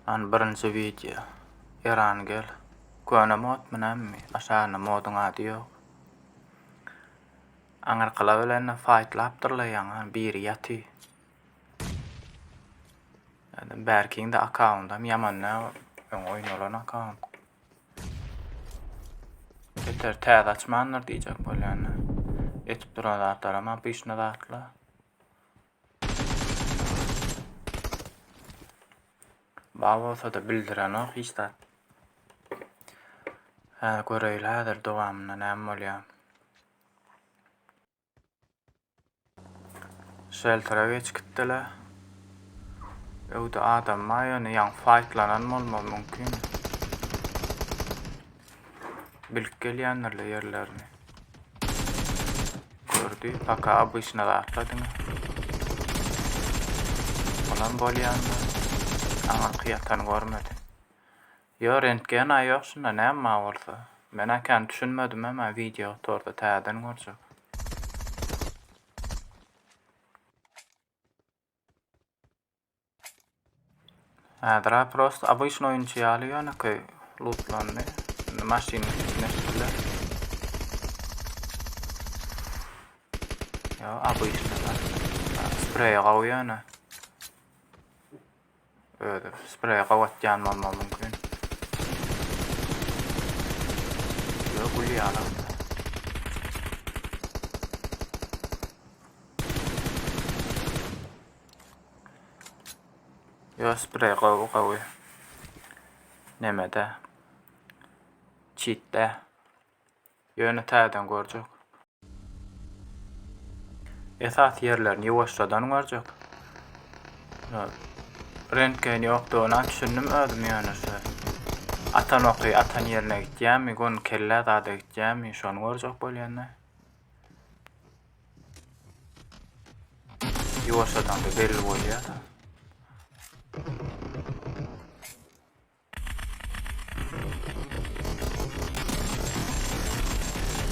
Hany birinji wideo. Erangel. Köne modmy nämemi? Aşagynda moduň ady ýok. Aňyrkylar bilen faýtlapdyrlar ýaňy biri ýaty. Bärkiň-de akkaundam ýaman däl, öň oýnalan akkaunt. Beter täze açmandyr diýjek bolýan. Etip duran zatlaram obyçny zatlar. Bar bolsa-da bildirenok hiç zat. Hä, göreýli häzir dowamynda näme bolýar. Şeltere geçip gitdiler. Öwde adam bar ýöne ýaňy faýtlanan bolmagy mümkin. Bilip gelýändirler ýerlerini. Gördi, paka obyçny zatlar diňe. Olam bolýandyr. Aňyrky ýatany görmedi. Ýo rentgen-a ýok şunda näme bar bolsa. Men-ä kän düşünmedimem-ä wideo gutardy täzeden görjek. Häzir-ä prosto obyçny oýunçy ýaly ýönekeý lutlandy. Indi maşynyň sesini eşitdiler. Ýo, obyçny. Spreý gowy ýöne. Özi spreý gowy atýan bolmagy mümkin. Ýo, gül ýaly. Ýo, spreý gowy, gowy. Nemede? Çitde. Ýöne täzeden görjek. Esasy ýerlerini ýuwaşjadan görjek. Rentgen ýokdugyna düşündim özüm ýöne şu. Atan oky atan ýerine gitýärmi, göni kellä zada gitýärmi, şony görjek bolýan-da. Ýuwaşjadan-da belli bolýar-da.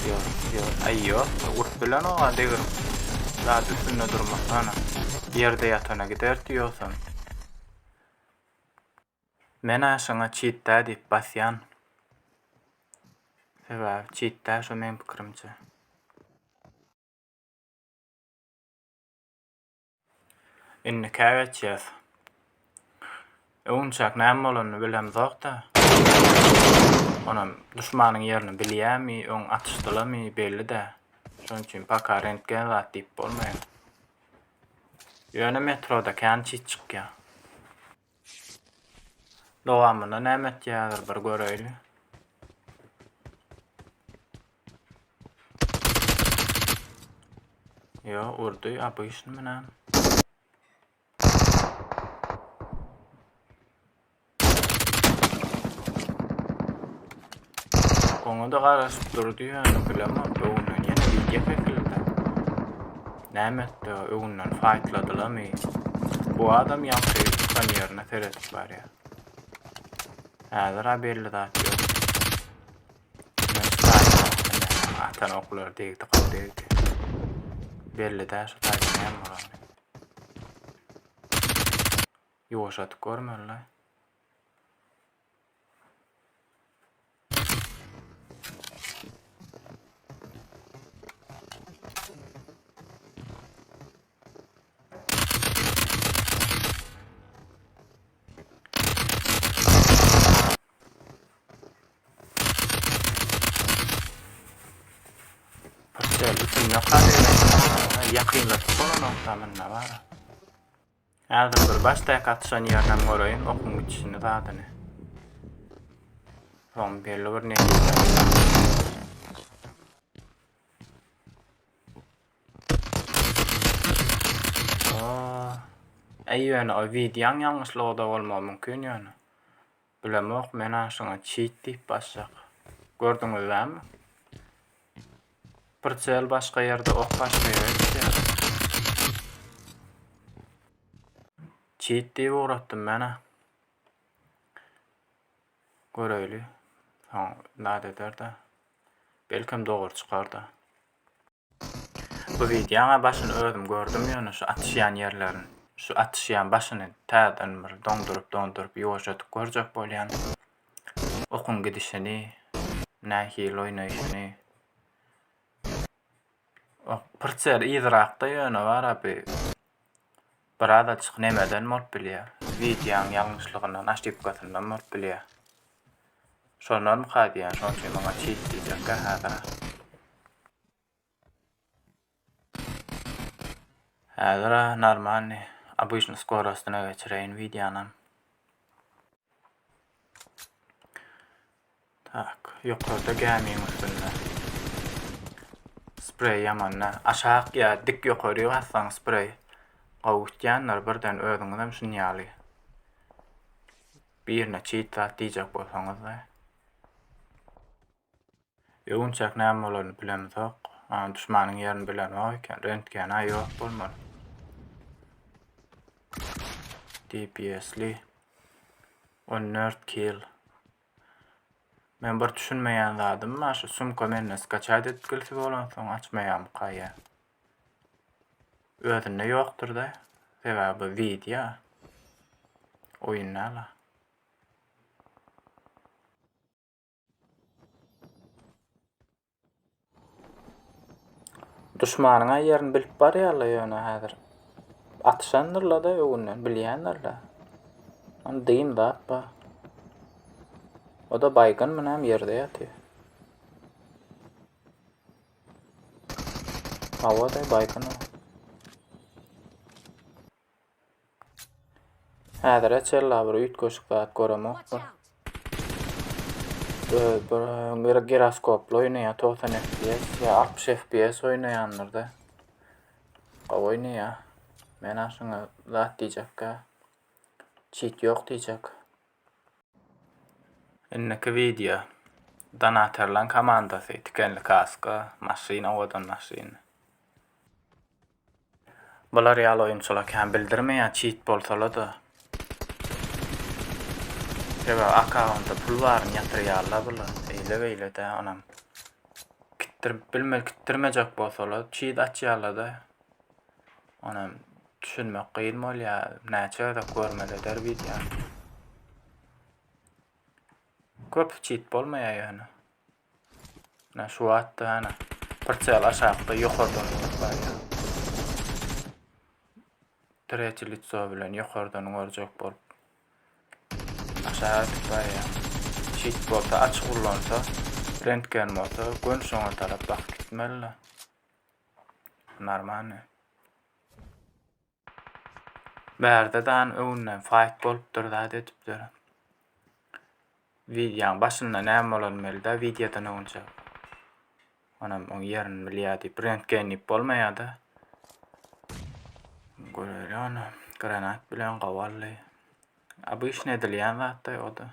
Ýok, ýok, aý ýok, urup bilenok-a degirip. Zat üstünde durmasana. Ýerde ýatana giderdi ýogsam. Men-ä şoňa çit-dä diýip basýan. Sebäbi çit-dä şo meň pikirimçe. Indikä geçýäs. Öwünçäk näme bolanyny bilemzok-da. Onam duşmanyň ýerini bilýämi, öň atyşdylamy belli däl. Şonuň üçin paka rentgen zat diýip bolmaýar. Ýöne metroda kän çit çykýar. Dowamynda näme etýär bir göreýli. Ýo, urdy, obyçny menen. Oňa-da garaşyp durdy ýöne bilemok öňünden ýene wideo çekildi. Näme etdi o öňünden faýtladylamy? Bu adam ýaňky çykan ýerine seredip barýar. Häzir-ä belli zat ýok. Atan oklar degdi, gawy degdi. Belli däl şu taýda näme bolany. Ýuwaşadyp görmeli. Purçel üstünde ýakynlaşyp bolanok da munda bar. Häzir bir başdaky atyşan ýerinem göreýin, okuň gidişini zadyny. Soň belli bir netije. Äý ýöne o wideoň ýalňyşlygy-da bolmagy mümkin ýöne. Bilemok men-ä şuňa çit diýip basjak. Gördüňiz dämi? Pritsel başga ýerde ok başga ýere gitýär. Çit diýip ugratdym men-ä. Göreýli. Soň zat eder-de. Belkem dogry çykar-da. Bu wideoň-a başyny özüm gördüm ýöne şu atyşýan ýerlerini. Şu atyşýan başyny täzeden bir doňduryp-doňduryp ýuwaşadyp görjek bolýan. Okuň gidişini, nähili oýnaýşyny. Ok pyrçer yzyrakda ýöne bar abi. Biraz açyk nemeden bolup bilýär. Wideoň ýalňyşlygyndan, aşipkasyndan bolup bilýär. Şondanmyka diýýän, şonuň üçin maňa çit diýjekkä häzir. Häzir-ä normalny, obyçny skorostyna geçireýin wideonam. Tak, ýokarda gämiň üstünde. Spreý ýamanda. Aşak ýa dik ýokary bassaň spreý gowy gitýändir birden özüňizem şun ýaly. Birine çit zat diýjek bolsaňyz-da. Öwünçäk näme bolaryny bilemizok. Duşmanyň ýerini bilenok eken. Rentgen-ä ýok bolmaly. DPS-li. 14 kill. Men bir düşünmeýän zadym bar, şu sumka mende skaçat etgilsi bolansoň açmaýamyka ýa. Özünde ýokdur-da. Sebäbi bu wideo. Oýun däl-a. Duşmanyň-a ýerini bilip barýarlar ýöne häzir. Atyşandyrlar-da öňünden, bilýändirler. Ony dym zat bar. O-da baýgynmy näme ýerde ýatyr. Hawa-da baýgyn o. Häzire çenli bir üýtgeşik zat göremok. Bir giroskoply oýnaýar 90 FPS ýa 60 FPS oýnaýandyr-da. Gowy oýnaýar. Men-ä şuňa zat diýjekkä. Çit ýok diýjek. Indiki wideo. Donatorlaň komandasy, tikenli kaska, maşyn owadan maşyn. Bular ýaly oýunçylar kän bildirmeýär çit bolsala-da. Sebäbi akkaunta pul baryny ýatyrýarlar bular. Eýle beýle dä onam. Kitdirip bilme kitdirmejek bolsalar çit açýarlar-da. Onam düşünmek kyn bolýar. Näçe gezek görmeli eder wideony. Köpüsi çit bolmaýar ýöne. Ine şu wagtda hany pritsel aşakda ýokardan urup barýar. Tretýe litso bilen ýokardan görjek bolup aşak atyp barýar. Çit bolsa açyk ullansa, rentgen bolsa göni şoňa tarap bakyp gitmeli. Normalny. Bärde dan öňünden fight bolupdyr zat edipdir. Wideoň başynda näme bolany belli däl wideodan öňünçä. Onam oň ýerini bilýär diýip rentgen diýip bolmaýar-da. Göreli ony. Granat bilen gowy aldy. Obyçny edilýän zatda o-da.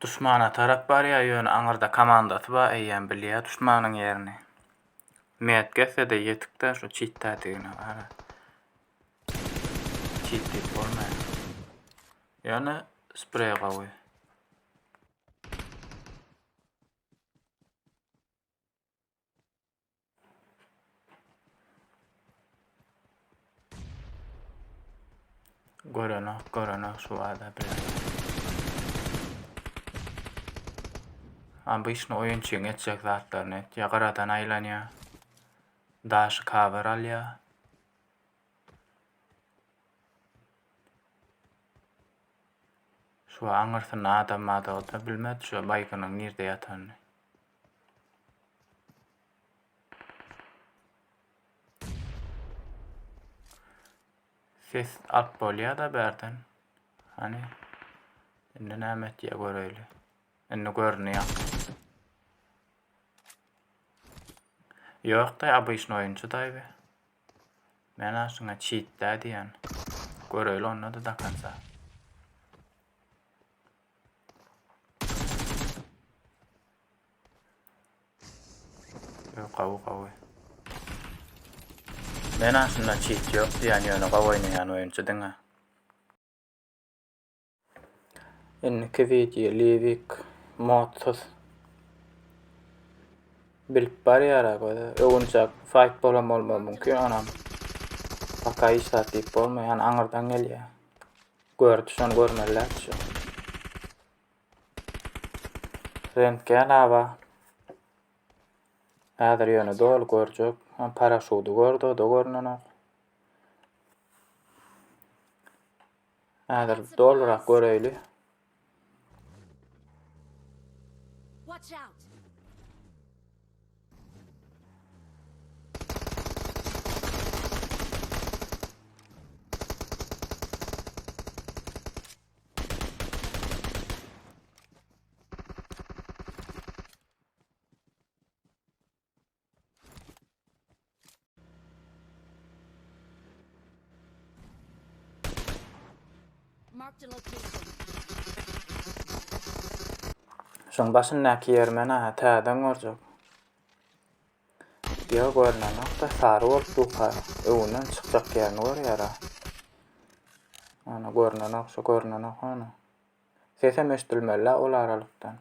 Duşmana tarap barýar ýöne aňyrda komandasy bar eýýäm bilýär duşmanyň ýerini. Met gelse-de ýetikde şu çit tätigine gara. Çit diýip bolmaýar. Ýöne spreý gowy. Görenok, görenok şu wada bile. Ha bu işini oýunçyň etjek zatlaryny etýär. Gyradan aýlanýar. Daşy cover alýar. Şu aňyrsynda adam bardygyny bilmedi şu baýgynyň nirde ýatanyny. Ses alyp bolýar-da bärden. Hany. Indi näme etýär göreýli. Indi görünýär. Ýok-da, obyçny oýunçy daýby. Men aşyňa çit dä diýen. Göreýli onda-da do konca. Ýok, gowy, gowy. Men aslynda çit ýok diýen ýöne gowy oýnaýan oýunçy diňe. Indiki wideo Livik modsyz. Bilip barýar-a göze. Öwünçäk fight bolan bolmagy mümkin onam. Paka hiç zat diýip bolmaýar. Ýani aňyrdan gelýär. Gördi şony görmeliler şu. Rentgen aba. Häzir ýöne doly görjek. Paraşudy gördi, o da görnenok. Häzir dolurak göreýli. Watch out. Marked a location. Şoň başyndaky ýeri men aha täzeden görjek. Ýok görnenok-da sary bolup durka öňünden çykjak ýerini görýär-ä. Ana görnenok şu görnenok ana. Sesem eşidilmeli-ä ol aralykdan.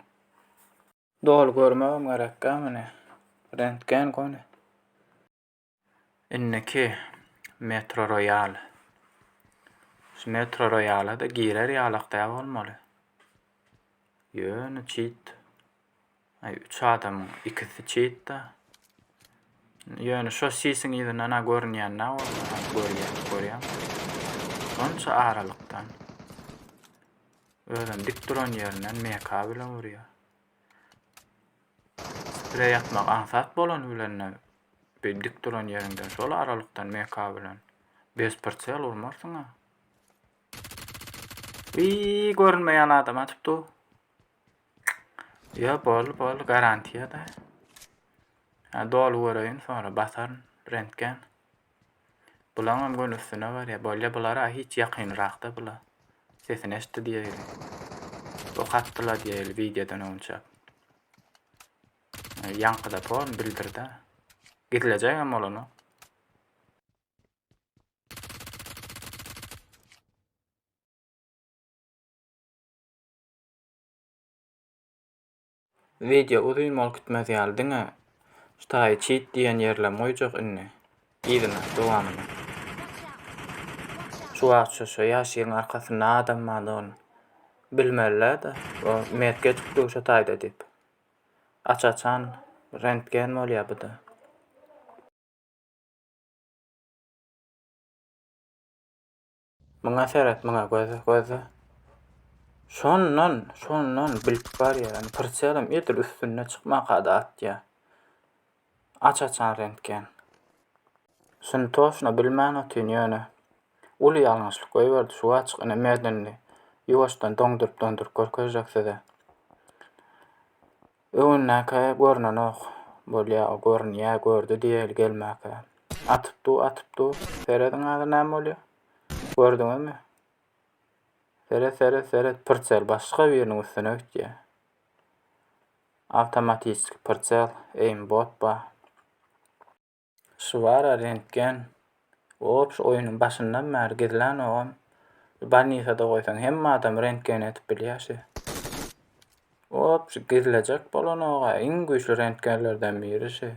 Doly görmegem gerekkä muny. Rentgen gony. Indiki Metro Royal. Şu Metro Royala-da girer ýalak däl bolmaly. Ýöne çit. Aý üç adamyň ikisi çit-de. Ýöne şo sisiň yzyndan-a görünýän-dä ol. Görýän, görýän. Şonça aralykdan. Özem dik duran ýerinden MK bilen urýar. Spreý atmak aňsat bolany bilen-de bir dik duran ýeriňden şol aralykdan MK bilen bez pritsel urmarsyň-a. Wiý, görünmeýän adam atyp dur. Ýa boldy, boldy, garantiýa-da. Ha, doly göreýin, soňra basaryn rentgen. Bulaňam göni üstüne barýar. Bolýa bulara hiç ýakynrakda bula. Sesini eşitdi diýeýli. Ok atdylar diýeýli wideodan öňçä. Ýaňkyda porn bildirdi. Gizlejegem bolanok. Wideo uzyn bolup gitmez ýaly diňe şu taýy çit diýen ýerlem goýjak indi. Yzyna, dowamyny. Şu wagt şu şu ýaşygyň arkasynda adam bardygyny bilmeliler-de. O metke çykdy şu taýda diýip. Aç-açan rentgen bolýar bu-da. Muňa seret, muňa göze, göze. Şondan, şondan bilip barýar. Yani pritsel edil üstünde çykmaka-da atýar. Aç-açan rentgen. Şuny toşna bilmän otyryn ýöne. Uly ýalňyşlyk goýberdi şu açyk ine merdenini ýuwaşdan doňduryp-doňduryp görkezjek size. Öňündäkä görnenok. Bolýa, o görünýä, gördi diýeli gelmäkä. Atyp dur, atyp dur. Serediň häzir näme bolýa. Gördüňizmi? Seret, seret, seret, pritsel başga biriniň üstüne gitýä. Awtomatiski pritsel, aimbot bar. Şu bara rentgen. Op şu oýnuň başyndan bäri gizlänogam. Bolnisada goýsaň hemme adam rentgen edip bilýär şu. Op şu gizlejek bolanoga iň güýçli rentgenlerden biri şu.